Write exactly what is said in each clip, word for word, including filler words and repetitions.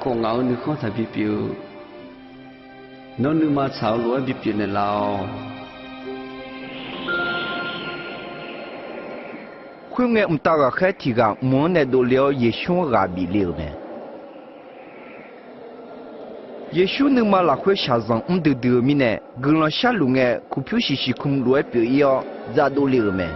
Ngaq-euq nuikhanr taqbi pyeuf-eu, nawr nuima tsaq-eu lof-aer bipyeuf naeqlaf-awq. Khoerngae, mqtav ghaqkhaer tiq ghaq mq-anr nae dovle-awr, Yeqsur-anr ghaq bif le-euq mae. Yeqsur nuima lafkhoer shaqzanq mr duidui-eu mirnae, guiqlanq sharluf ngae, kuqpyur shiq shiq kmq lof-aer pyeuf-ir-awr, dzaqdov le-euq mae.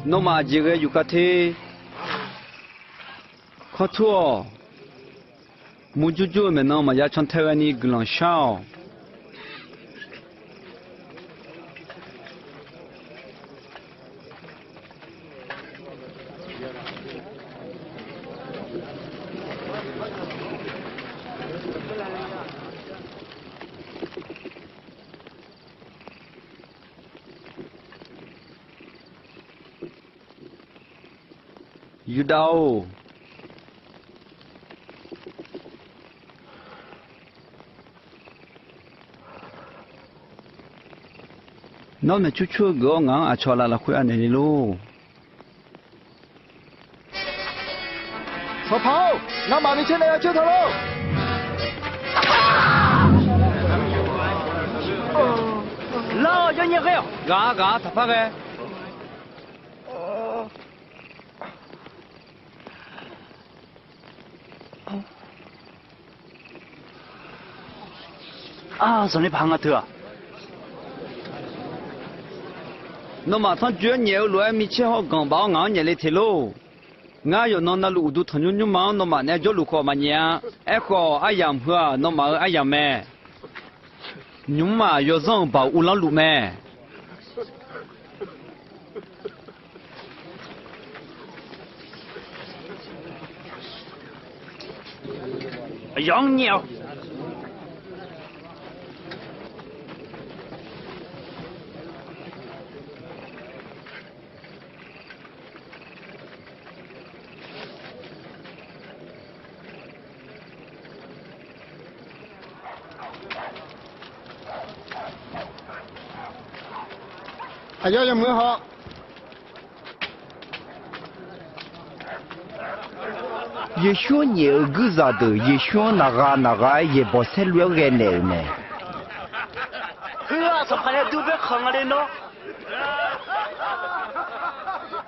Nawmaf aqjeq ghae yufkhav te. Kawr tur-awq. Murjur jur-eu maeqnan maqya cantae ghaeni guiqlanq shar-awq. Yurdav-or, nawr maeqcur cur-eu geuf-awr ngaq-anr aqcawq laf lafkhoer anaeq le lor. Sanqpaq-or, ngamaf micaer nae ya coer taq lor. Lar-awq, yawnyaf ghae-awq. Ghaq-a, ghaq-a, taqpar ghae. Ar, zanqler paq nga teu-aq. Nawmaf tanrjoe-anr nyaef-eu lof-aer micaer hawr ganq baf-awr ngaq-anr nyaef le teq lor. Ngar yawqnan navluf uqduq tanqnymr nymrma-anr nawmaf nae jawrluf khawf maqnyaef-a. Aerkhawf, aryamq heu-aq, nawmaf-euq aryamq mae. Nymq-mr-aq, yawzanr-euq baoq uvlanr luf mae. Aqyawf-anr nyaef-awq. Aqyawf yawmuiq haw. Yeqsur-anr nyaef-euq guirzaq deuq Yeqsur-anr naqgha naqgha-aer yaeqbawq saerlu-aer ghae naeq-euq mae. Heu-aq, Sanqpaq nae dur baer khanq nga le nawr.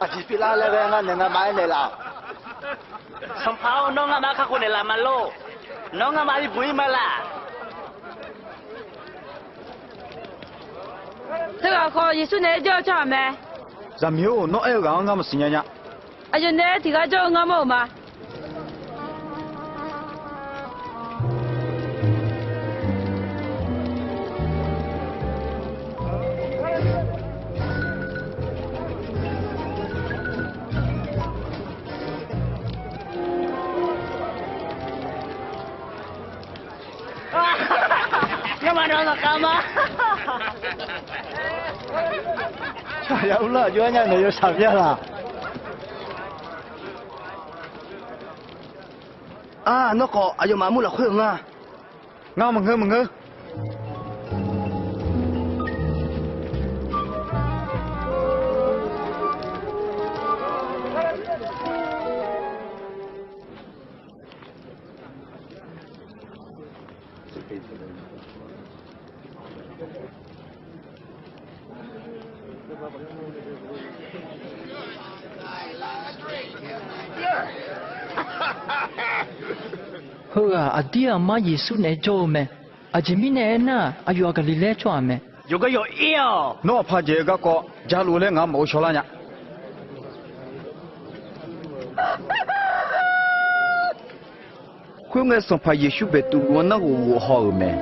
Aqjeq pyeuflar laer ghae ngar naeq ngamaf-aer naeqlaf-awq. Sanqpaq-or, nawr ngamaf kakhof naeqlaf ma lor. Nawr ngamaf bibuq-ir ma laq. Teughaq khawf, Yeqsur naeq-aer jawr-eu tsawrhaq mae. Zaqmiq-or, nawr aer-eu ghaq-anr ngar maqsiq nya nya. Aqyawf naeq-aer tiq ghaq jawr-eu ngar mawr-euq ma. Ngamaf nawq-anr laqkhav ma. Aqyawf urlar aqjox-aer nya naeq yawshaq mya laq. Ar, nawr khawf aqyawfmaf mur lafkhoer-euq nga. Ngar maqngeur maqngeur. Heughaq aqdir aqmar Yeqsur naeq-aer jawr-eu mae. Aqjeq mirnae aernar-aq, aqyawf-aq Gaqliqlaer tsawrhaq mae. Yawqgar yawq ir-awq. Nawr aqpaq jeq-eu garkawv jaluf laer ngaq-anr maqghov shaw lar nya. Khoerngae, Sanqpaq Yeqsur Beqtuvluv-anr narghof ghof haw-euq mae.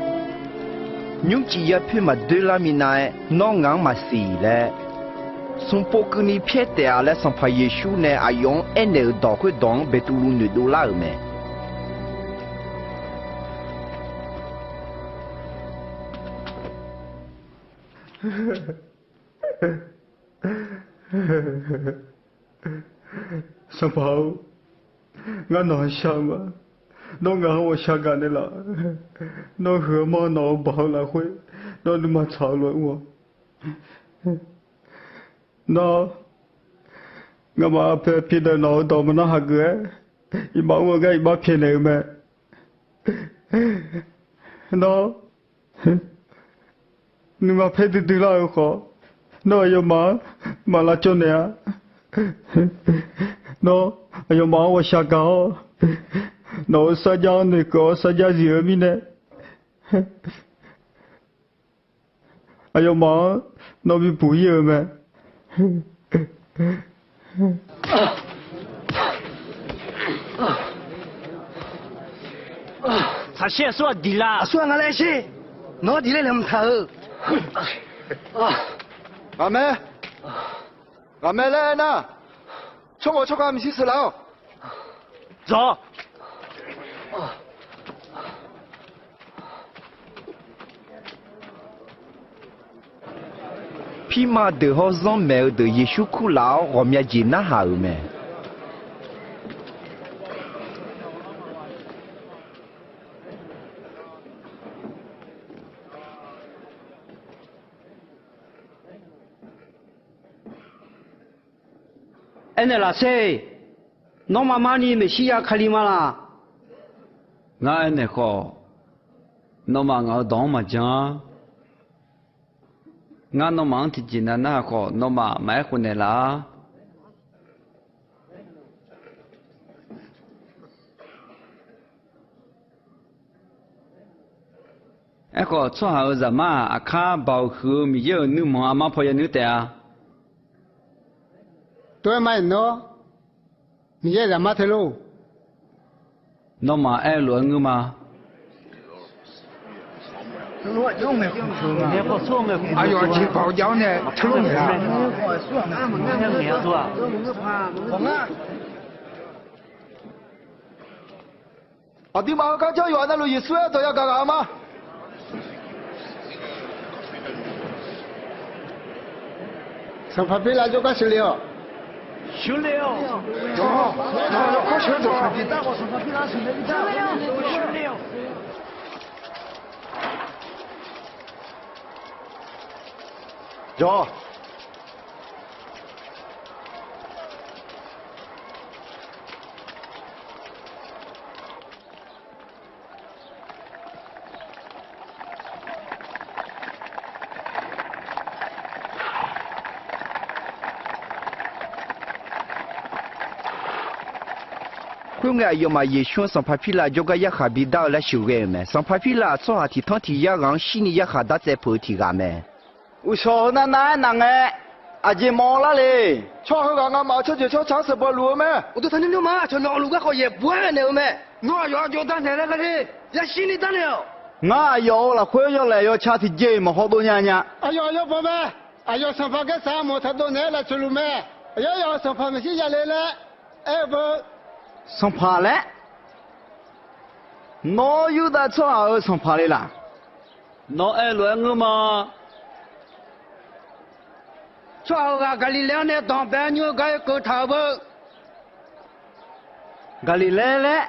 Nymrcif yapoer maqdoer lar minav-aer, nawr ngaq-anr maqsiq laer, Smrpov keuvni pyaer taef-a laer Sanqpaq Yeqsur nae aqyawf-anr aernaeq-euq dawq khoerdawq-anr Beqtuvluv noeqdov lar-euq mae. Sanqpaq-or, ngar nawq-anr shar-eu ma. Nawr ngaq-anr ghawqshaq gaq naeqlaf. Nawr huiq-eu manr nawq-euq baoq-eu lafkhoer, nawr nuima tsaq-eu lof-aer mr-awq. Nawr, ngamaf aqpoeq aqpiq deuq nawq-euq dawq maqnar hageuf-aer, iqbax mr-eu gar iqbax pyaeqnaeq-eu mae. Nawr, nuima paer duidui lar-euq khawf, nawr aqyawfmaf-anr maq lavcawv naeq-a. Nawr, aqyawfmaf-anr ghawqshaq gaq-awr, nawq-euq sarjax-anr noeqkeuv-awr sarjax zif-eu mirnae, aqyawfmaf-anr nawr bibuq ir-eu mae. Saqsher aqsur ghaq diq la. Aqsur ghaq nga laer sher. Nawr diq laer laeqhmq taq-eu. Ghaqmae, ghaqmae laer aernar, tsawrhaq tsawrkhav maeqshi sheuqlaf-awq. Dzawq. Pirma deuq hawr zanr maeq-eu deuq Yeqsur kurlaf-awr ghawqmya jeq narhaq-euq mae. Aernaeq laf sher. Nawmaf marni Meqsirya Kali ma laq? Ngar aernaeq khawf, nawmaf ngaq-euq dawq-anr maqjan-ar. Ngar nawmaf-anr tiqjeq nav narhaq khawf, nawmaf maqaer khofnaeq laf-ar. Aerkhawf, tsawrhaq-euq zaqmar-aq, aqkar Baoq huiq-eu Miqyaer-euq nuirmanq armar paw yanuir taef-a. Tov-aer ma-iq nawr, Miqyaer-euq zaqmar te lor. Nawmaf aer-eu lof-aer ngeur ma. Aqyawf aqjeq Baoq jav-awr nae teulof-aer Aqduimaf heugar janr yawqha navluf Yeqsur-aer dawq yagaq ghaq-eu ma. Sanqpaq Pirlav jawrgar sheuqle-awq. Jawr. Khoerngae, aqyawfmaf Yeqsur-anr Sanqpaq Pirlav jawrgar yarkhaq bidar-eu laer sheuqghae-euq mae. Sanqpaq Pirlav-aq, tsawrhaq tiqtanr tiq yar ghaq-anr shirni yarkhaq dar tsaev peuq-eu tiq ghaq mae. Uqshawq heu navnav-aer naq ngae, aqjeq mawf-awr lar le. Tsawrhaq heughaq ngamaf-euq tsawrjeuq tsawrca-anr sheuqbawq luf-eu mae. Uqduq tanqnymr nymrma aqcawq nawq-euq luf garkawv yaeqbawq-aer naeq-eu mae. Nawr aqyawf-anr jawrdanr naeq laer lar le. Yashirni darnaeq-awq. Ngar aqyawf-euq lafkhoer yawlaeq yawca tiqjeq-iq maqhaw dov nya nya. Aqyawf aqyawf bawq mae. Aqyawf Sanqpaq Gaershaq mawq taq dov naeq-aer lafcoeq luf mae. Aqyawf aqyawf Sanqpaq Meqsirya le laer aer-eu beu. Sanqpaq laer? Nawr Yurdav tsawrhaq-euq sanqpaq le laq? Nawr aer-eu lof-aer ngeur ma. Tsawrhaq heughaq Gaqliqlaer-anr nae danqbae-aer nymr-eu gar oekeuv taq-euq beu. Gaqliqlaer laer?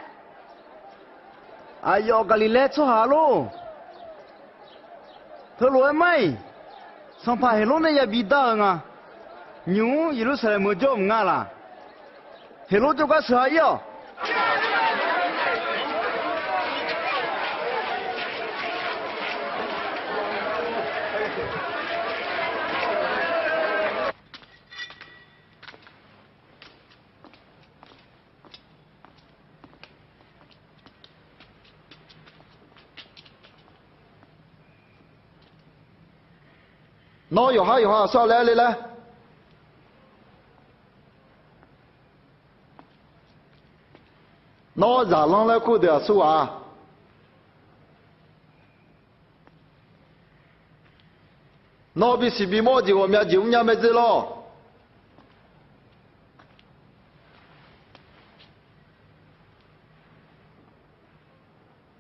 Aqyawf Gaqliqlaer tsawrhaq lor. Teulof-aer mar-iq, sanqpaq Heqlor nae yabi dar-eu nga. Nymq-mr Yeqlursaqlaeq meuq jawr mq nga laq. Heqlor jawrgar sheuq-a ir-awq. Nawr yawqhar yawqha aqsur-a laer aer le laer. Nawr zaqlanr laer kur deuq aqsur ghaq-a. Nawr bisiq bimawr-eu jeq ghawqmya jeq mrnya mae dzer lawr.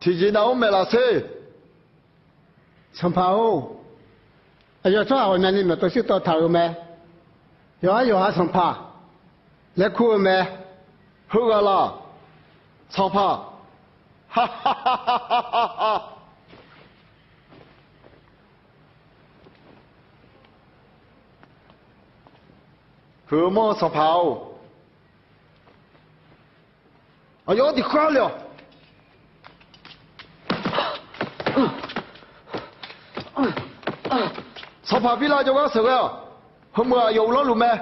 Tiqjeq nav-anr maeqlaf sher. Sanqpaq-or, aqyawf tsawrhaq ghawqmyani maeqtawv shirtawv taq-euq mae. Yawqha yawqha sanqpaq laer kur-eu mae. Heughaq laq, sanqpaq. Huiq-eu mawr-eu sanqpaq-or, aqyawf-anr tiqkawv le-awq. Sanqpaq Pirlav jawrgar sheuqghae-awq. Heumeuq aqyawf uvlanr luf mae.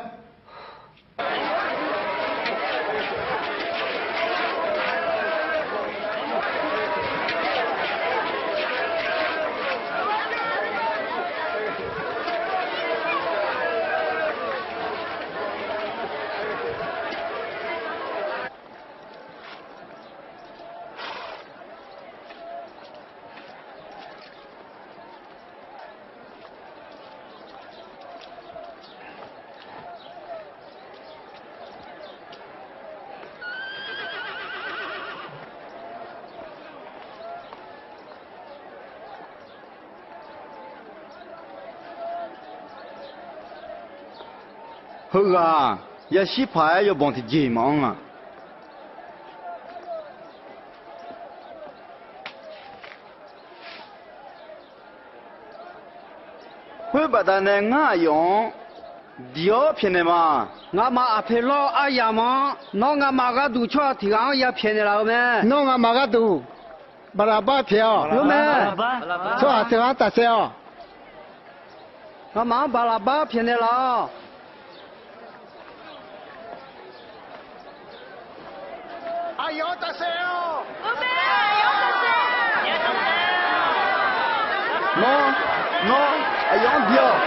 Heughaq-aq, yashir paq-aer yawbanq tiqjeq maqanr-a. Khoer baqdanae ngar aqyawf-anr diq-awr pyaeqnaeq ma. Ngamaf aqpoeq lawr aryamq-anr, nawr ngamaf gharduq tsawrhaq tiq ghaq-anr ya pyaeqnaeq laf-eu mae. Nawr ngamaf gharduq Baqlaqbar pyaeq-awq. Tsawrhaq teughaq-anr tafsaef-awq. Ngamaf-anr Baqlaqbar pyaeqnaeq laf-awq. Aqyawf-anr tafsaef-awq. Nawr, nawr, aqyawf-anr diq-awq.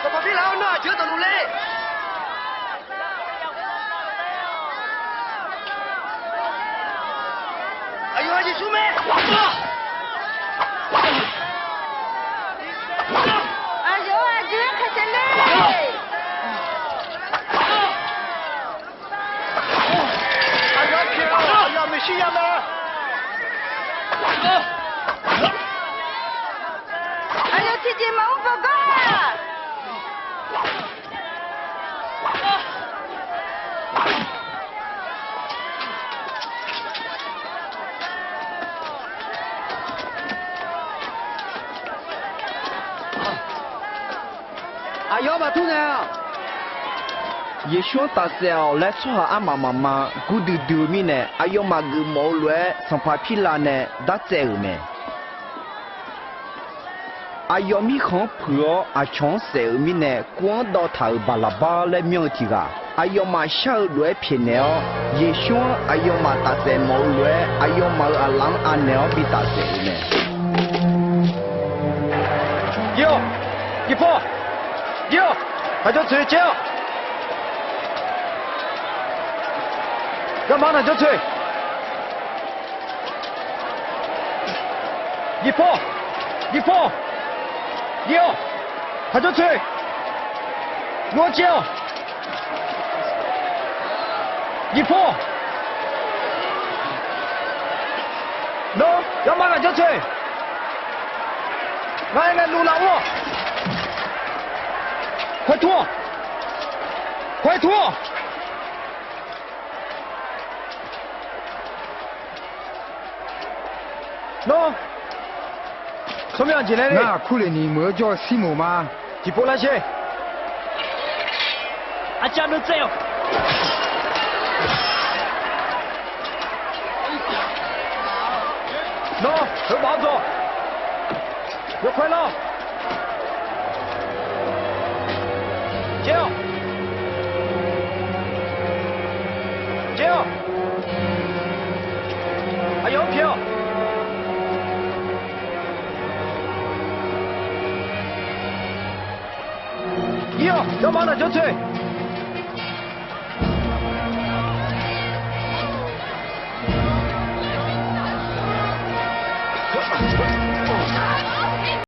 Sanqpaq Pirlav-awr, nawr aqjeq-anr dawqluf le. Aqyawf-aq Yeqsur mae. Aqyawf-aq Aqjeq-aer khaeqsaef ler. Aqyawf-anr pyaeq-awq. Aqyawf-aq Meqsirya mae. Aqyawf tiqjeq maqmr bawqgar-aq. Aqyawf maqtur naeq-a. Yeqsur-anr tafsaef-awq laer tsawrhaq armaf mafma gurdui dui-eu mirnae, aqyawfmaf geufmawf-eu lof-aer Sanqpaq Pirlav nae dartsaev-euq mae. Aqyawf mirkhanq-anr puiq-awr aqcawq-anr saef-euq mirnae, kuv-anr dawv taq-euq Baqlaqbar laer myanr-eu tiq ghaq, aqyawfmaf shar-eu lof-aer pyaeqnaeq-awr, Yeqsur-anr aqyawfmaf tafsaef mawf-eu lof-aer, aqyawfmaf-euq aqlaf-anr anaeq-awr bi tafsaef-euq mae. Jiv-awq. Jiv paw. Jiv-awq. Naqjawr tsoeq caer-awq. Garma naqjawr tsoeq. Jiv paw. Jiv paw. Jiv-awq. Naqjawr tsoeq. Ngar caer-awq. Jiv paw. Nawr, garma naqjawr tsoeq. Ngar aer ngae luvlav ur-awq. Khoer tur-awq. Khoer tur-awq. Nawr, tsawrmyanr jeq laer nar, Kurleqni meuq-anr jawr-eu Sirmoq ma. Tiqpov lar sher. Arcav dov tsaev-awq. Nawr, heubaf-awr dzaw. Yawkawr lar-awq. Caer-awq. Caer-awq. Aqyawf-anr pyaeq-awq. Ir-awq, garma naqjawr tsoeq.